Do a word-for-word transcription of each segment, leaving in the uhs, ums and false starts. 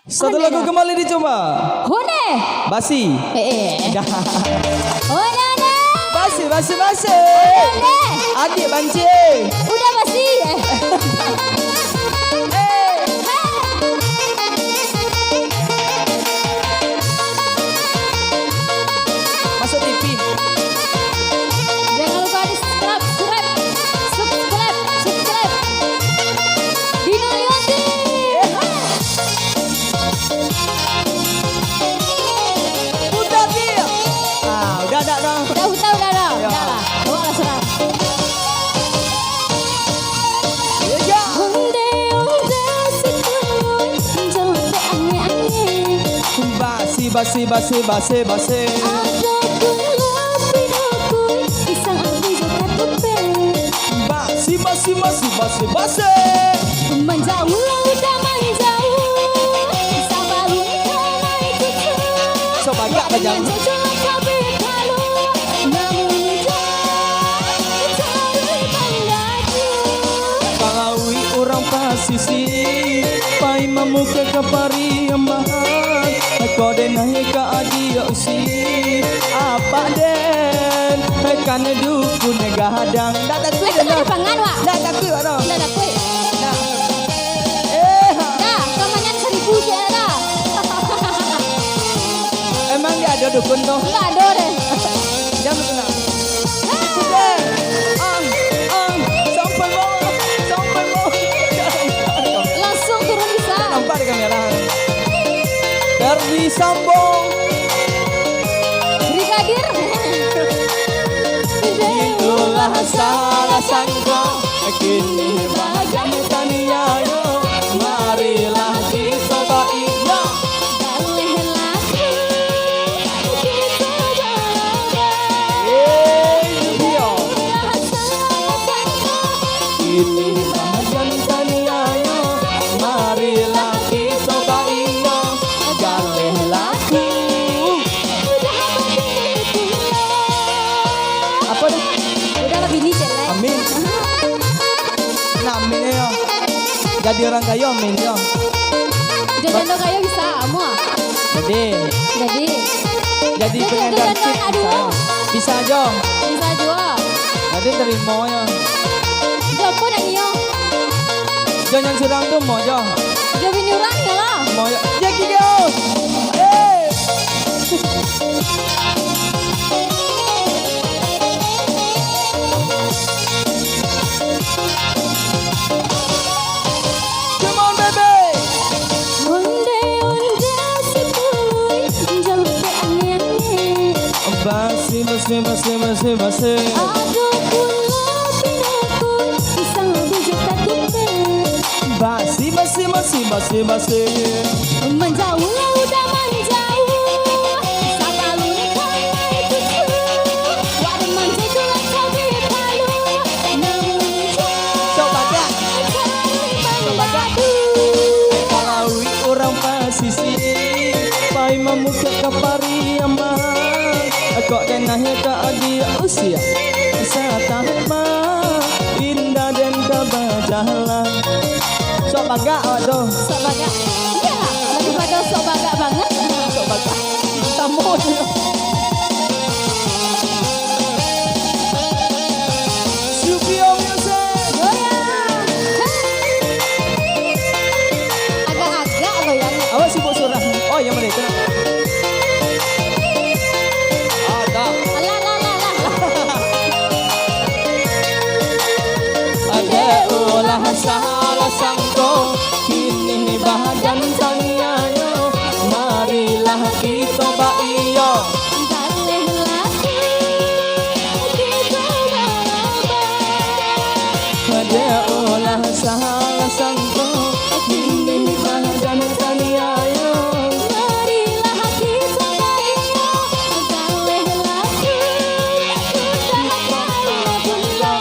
Satu lagu kembali dicoba. Hone. Basi. Eh, eh. Dah. Hone, hone. Basi, basi, basi. Hone, hone. Adik banci. Udah basi. Eh. Eh. Masuk T V. Jangan lupa di subscribe, subscribe, subscribe, subscribe. Dino Yonti. Putar dia. Ah, udah, dah, dah. Udah, udah, udah, dah. Ya. Udah lah. Bawa lah, surah. Ya, ya. Onde, onde, si kuy, jaleh angin-angin. Basi, basi, basi, basi, basi. Ado kulo, piro kuy, pisang abu jo katupe. Basi, basi, basi, basi, basi. Manjauh lah udah manjauh. Sabalun ka naik cucu. Sok banyak lah, Jang. Manjauh lah kabeh kalu. Namun udah cari pangadu. Kalau urang pasisi, pai mamuka ka Pariambahan. Kau denai ka adia usi. Apa den? Kan dukun gadang. Ndak takuik. Eh, kok ndak ada pangan, Wak? Ndak takuik, Wak, doh. Ndak takuik. Nah. Eh, ha. Dah, kau mangan saribu je dah. Emang dia ada dukun tu? Nggak ada deh. Jangan dukun, nak. Ah. Udah. Ang, ang, sampai bawah, sampai bawah. Langsung turun bisa. Nampak di kamera. Ferdi Sambo. Brigadir. Itulah salah sangko, kini badan taniayo, marilah kito bainyo. Galeh laku, kito bainyo. Eh, itu dia. Itulah salah sangko, kini badan taniayo, marilah kito bainyo. Galeh laku. Udah abah bini pulang. Apa tu? Udah lah bini jelek. Amin. Nah, amin yo. Jadi orang kayo, amin yo. Jadi jando kayo bisa, amuah. Jadi. Jadi. Jadi jadi pengedar jando chip aduh. Bisa. Bisa jo. Bisa juo. Jadi terima yo. Jo apa nak nio? Jo nan surang tu mo jo. Jo bini urang nio lah. Mo jo. Yo, gigi, yo. Eh. Come on, baby. Onde, onde, si kuy, jaleh angin-angin. Basi, basi, basi, basi, basi. Ado pulo pinakun, pisang biji katupe. Basi, basi, basi, basi, basi. Manjauh lah udah manjauh. Sabalun ka naik cucu. Wak deman cucu lah cabe palu. Namun Sok bagak. Sok bagak. Kalau urang pasisi, pai mamuka ka Pariambahan. Kok den akhia ka adia usia. Satahat mah, indak den ka bajalan. Sok bagak awak tu. Sok bagak. Iyolah, daripado sok bagak banget. Sok bagak. Samo je. Supio Music. Goyang. Agak-agak goyang. Awas sibuk surah. Oh, yang mana itu? Ada. Alah, alah, alah, alah. Ado ulah salah sangko, kini badan taniayo, marilah kito bainyo. Galeh laku, kito bainyo. Ado ulah salah sangko, kini badan taniayo. Marilah kito bainyo, galeh laku, sudah kalah pulo.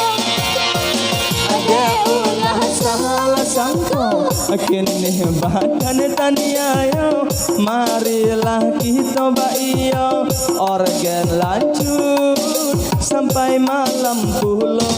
Ado ulah salah sangko, kini badan taniayo. Marilah kito bainyo, orgen lanjut sampai malam pulo.